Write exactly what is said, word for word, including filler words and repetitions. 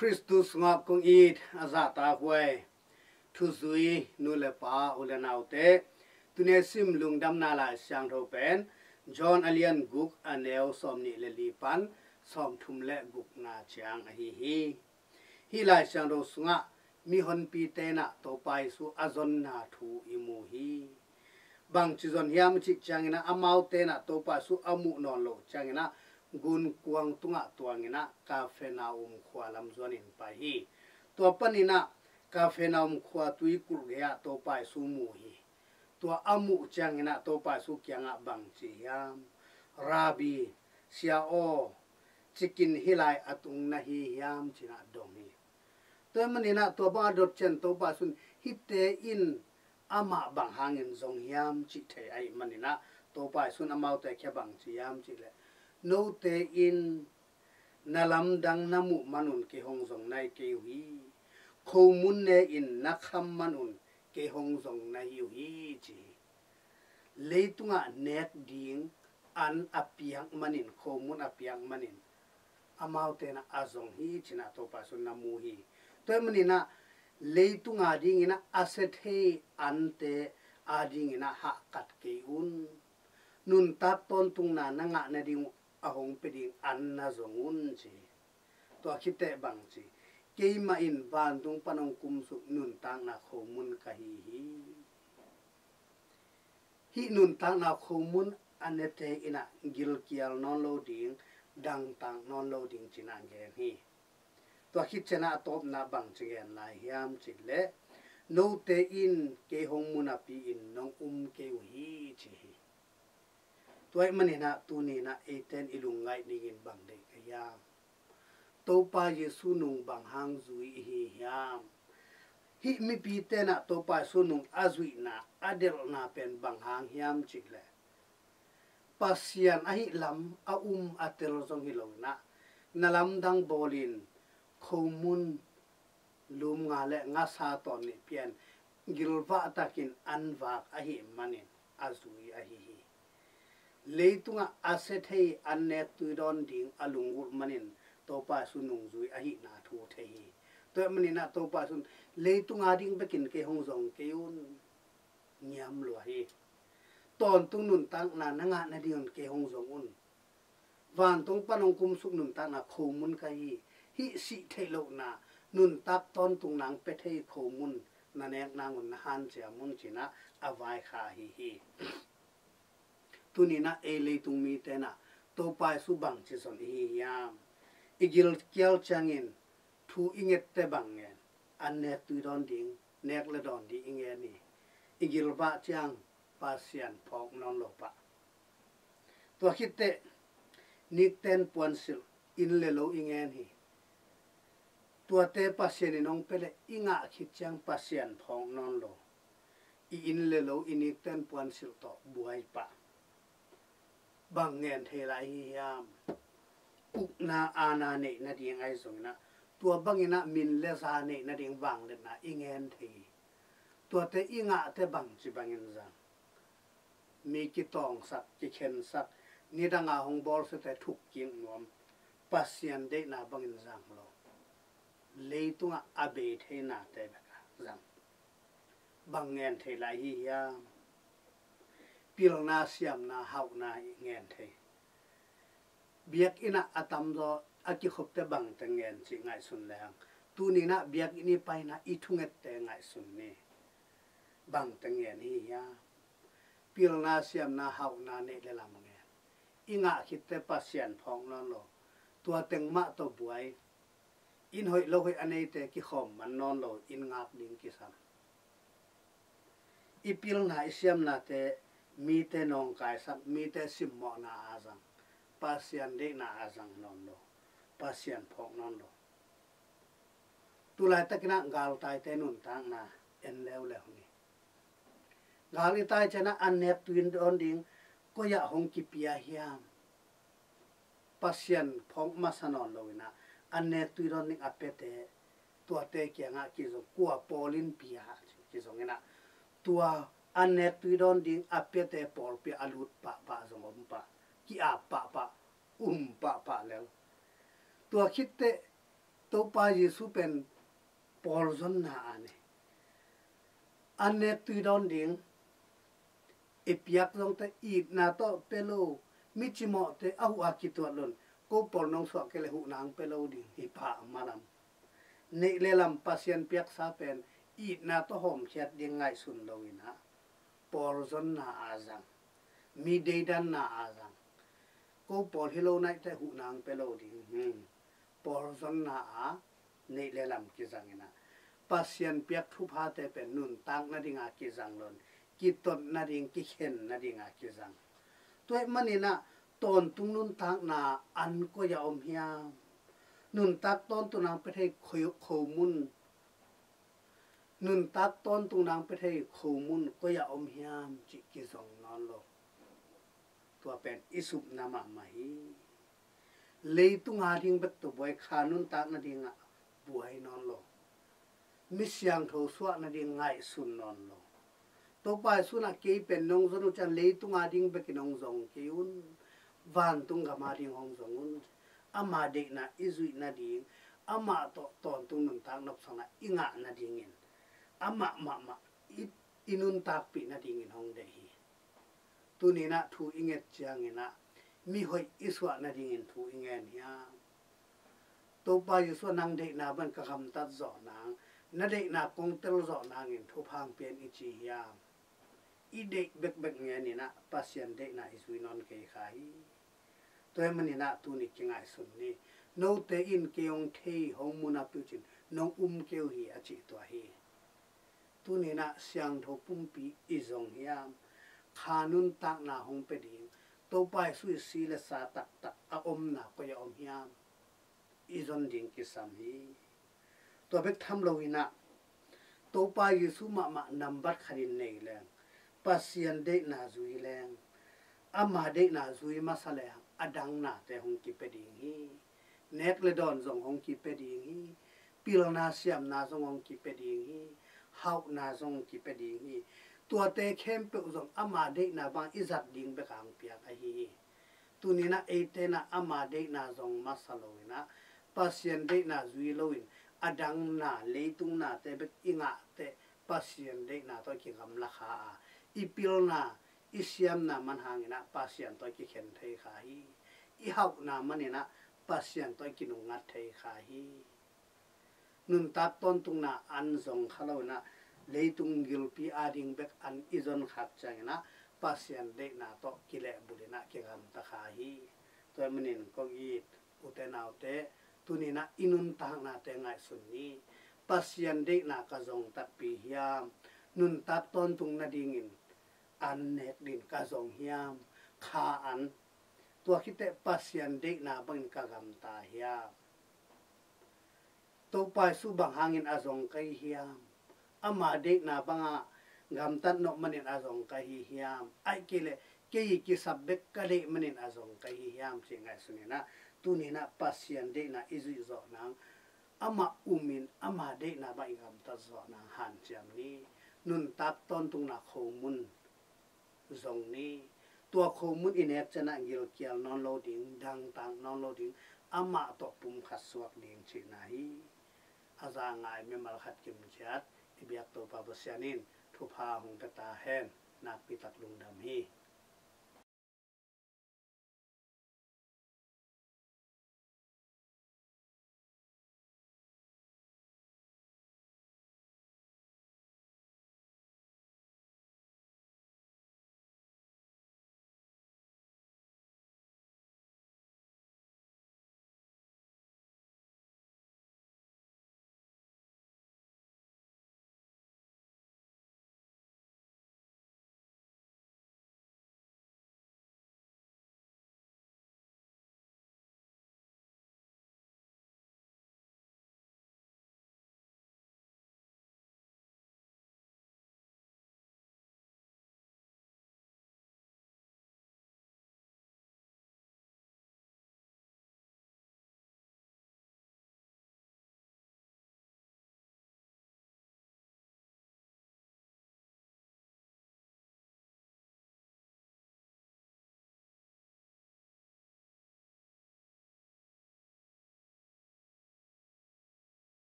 Khristu sungah kong it a zahtakhuai thuzui nu le pa, u le naute, tuni a sim Lungdamna Lai Siangtho pen John a lian guk, a neu sawmnih le li pan sawmthum le gukna ciang ahi hi. Hih Lai Siangtho sungah mihonpi tenah Topa Jesu a zonna thu i mu hi. Bangci zon hiam cih cianginah amau tenah Topa Jesu a muh nawn loh cianginah gunkuang tungah tuanginah Kapernaum khua lam zuanin pai hi. Tua paninah Kapernaum khua tuikulh gei-ah Topa Jesu mu hi. Tua a muh cianginah Topa Jesu kiangah bangci hiam? Rabbi, Sia aw, cikin hih lai a tung na hi hiam, cinah dong hi. Tua maninah tua bang a dot cian Topa Jesu in hihte in amah bang hangin zong hiam cih thei ahih maninah Topa Jesu in amaute kiang bangci hiam cihleh, note in na lamdang na muh manun kei hong zong na hi kei uh hi. Khomun ne in na kham manun kei hong zong na hi uh hi, ci hi. Leitungah nek ding an a piak manin, khomun a piak manin amau tenah a zong hi, cinah Topa Jesu in na mu hi. Tua maninah leitung a dinginah a sia thei ante a dinginah hahkat kei un. Nuntak tawntungna na ngah nading uh a hong pia ding an na zong un, ci hi. Tua khit teh bangci? Keimah in vantung pan hong kumsuk nuntakna khomun ka hi hi. Hih nuntakna khomun a nete inah gilkial nawn lo ding, dangtak nawn lo ding, cinah gen hi. Tua khit cianah a tawpna bangci gen lai hiam cihleh, note in kei hong mu napi-in nong um kei uh hi, ci hi. Tua ahih maninah tuninah eite in i lungngaih dingin bang deih ka hiam? Topa Jesu nung bang hang zui i hi hiam? Hih mipi tenah Topa Jesu nung a zuihna, a delhna pen bang hang hiam cihleh, Pasian ahih lam a um a tel zong hi loinah na lamdang bawlin khomun lum nga le ngasa tawn nih pian gilvah takin an vak ahih manin a zui ahi hi. Leitungah a sia thei an nek tui dawn ding a lunggulh manin Topa Jesu nungzui ahihna thu thei hi. Tua ahih maninah Topa Jesu in leitung a ding bekin kei hong zong kei un, ngiam lua hi. Tawntung nuntakna na ngah nadingun kei hong zong un. Vantung pan hong kumsuk nuntakna khomun ka hi. Hih sih theih lohna, nuntak tawntung nang pia thei khomun na nek nangun na hanciam un, cinah a vaikhak ahi hi. Tuninah ei leitung mi tenah Topa Jesu bangci zon i hi hiam? I gilkial ciangin thu i ngette bang ngen? An nek tui dawn ding, nek le dawn ding i ngen hi. I gilvah ciang Pasian phawk nawn lo pah. Tua khit teh nikten puansilh, inn le lo i ngen hi. Tuate Pasian in hong pia leh i ngah khit ciang Pasian phawk nawn lo. I inn le lo, i nikten puansilh tawh buai pah. Bang ngen thei lai hi hiam? Ukna aana neih nading ahi zonginah, tua banginah min le za neih nading vangliatna i ngen thei hi. Tuate i ngahte bangci bangin zang? Mi kitawngsak, kikhensak, nidanga hong bawlsiate thuk kik nuam, Pasian deihna bangin zang lo. Leitungah a bei theinate bek a zang. Bang ngen thei lai hi hiam? Pilna, siamna, hauhna i ngen thei. Biakinnah a tamzaw a kikhopte bangte ngen cih ngaihsun leng, tuninah biakinn i paina i thungette ngaihsun ni. Bangte ngen hi hiam? Pilna, siamna, hauhna neih le lam ngen. I ngah khitte Pasian phawk nawn lo. Tua teng mah tawh buai. Inn hoih lo hoih a neite kikhawm man nawn lo, inn ngak ding kisam. I pilna, i siamnate mite nawngkaisak, mite simmawhna a zang, Pasian deihna a zang nawn lo, Pasian phawk nawn lo. Tulaitakinah galtaite nuntakna en leuleu ni. Gal i tai cianah an nek tui dawn ding koi-ah hong kipia hiam? Pasian phawk masa nawn loinah an nek tui dawn ding a piate, tuate kiangah kizong, kua pawl in pia kizonginah, tua an nek tui dawn ding a piate pawlpi a lut pahpah zong om pah, ki-ap pahpah, um pahpah lel. Tua khitteh Topa Jesu pen pawl zonna a nei. An nek tui dawn ding, i piak zongte itna tawh pia lo, mi cimawhte a huh a kituat lo in, ko pawl nong suah kei leh huhna hong pia lo ding hi pah malam. Neih le lam Pasian piaksa pen itna tawh hawmkhiat ding ngaihsun lo in ah, pawl zonna a zang, mi deidanna a zang. Ko pawl hi lo naih teh huhna hong pia lo ding. Hmm. Pawl zonna a neih le lam kizang in ah, Pasian piak thuphate pen nuntak nading a kizang lo in, kitot nading, kikhen nading a kizang. Tua ahih manin ah, tawntung nuntakna an koi ah om hiam? Nuntak tawntung nang pia thei kho-, khomun, nuntak tawntung nang pia thei khomun koi ah om hiam cih kizong nawn lo. Tua pen i supna mahmah hi. Leitung a ding bek tawh buai, kha nuntak nading ah buai nawn lo. Mi siangtho suah nading ngaihsun nawn lo. Topa Jesu in ah kei pen nong zon uh ciang leitung a ding bekin hong zong kei un, vantung gam a ding hong zong un. Ama deihna i zuih nading, amah tawh tawntung nuntak nopsakna i ngah nadingin, amah mahmah i, i nuntakpih nadingin hong deih hi. Tuni in ah thu i nget ciangin ah, mi hoih i suah nadingin thu i ngen hiam? Topa Jesu ah nang deihna bang ka gamtat zawh nang, na deihna kong tel zawh nangin thupha hong pia in i ci hiam? I deih bekbek ngen in ah Pasian deihna i zui nawn kei kha hi. Tua ahih manin ah tuni kingaihsun ni. Note in kei hong thei, hong mu napi uh cin nong um kei uh hi, a cih tua hi. Tuni in ah siangtho pumpi i zong hiam? Kha nuntakna hong pia ding, Topa Jesu i si le sa taktak a omna koi ah om hiam? I zon ding kisam hi. Tua bek tham lo in ah, Topa Jesu mahmah nambat khat in nei leng, Pasian deihna zui leng, ama deihna zui masa leng, a dang nate hong kipia ding hi. Nek le dawn zong hong kipia ding hi. Pilna siamna zong hong kipia ding hi. Hauhna zong hong kipia ding hi. Tuate khempeuh zong ama deihna bang i zat ding bek a hong piak ahi hi. Tuni in ah eite in ah ama deihna zong masa lo in ah, Pasian deihna zui lo in, a dang na, leitung nate bek i ngah teh Pasian deihna tawh i kigamla kha a, i pilna, i siamna man hangin ah Pasian tawh i kikhen thei kha hi. I hauhna manin ah Pasian tawh i kinungngat thei kha hi. Nuntak tawntungna an zong kha lo in ah, leitung gilpi a ding bek an i zon khak ciangin ah, Pasian deihna tawh kilehbulh in ah kigamta kha hi. Tua ahih manin kong it ute naute, tuni in ah i nuntaknate ngaihsun ni. Pasian deihna ka zong takpi hiam? Nuntak tawntung nadingin an nek ding ka zong hiam? Kha an, tua khit teh Pasian deihna bangin ka gamta hiam? Topa Jesu bang hangin a zong ka hi hiam? Ama deihna bangah gamtat nop manin a zong ka hi hiam? Ahih kei leh kei kisap bek ka deih manin a zong ka hi hiam, cih ngaihsun in ah, tuni in ah Pasian deihna i zuih zawh nang, amah umin ama deihna bang i gamtat zawh nang hanciam ni. Nuntak tawntungna khomun zong ni. Tua khomun i nek ciangin ah gilkial nawn lo ding, dangtak nawn lo ding, amah tawh pumkhat suak ding cihna hi. A za ngai mimal khat kim ciat i biak Topa Pasian in thupha hong pia ta hen. Nakpi tak lungdam hi.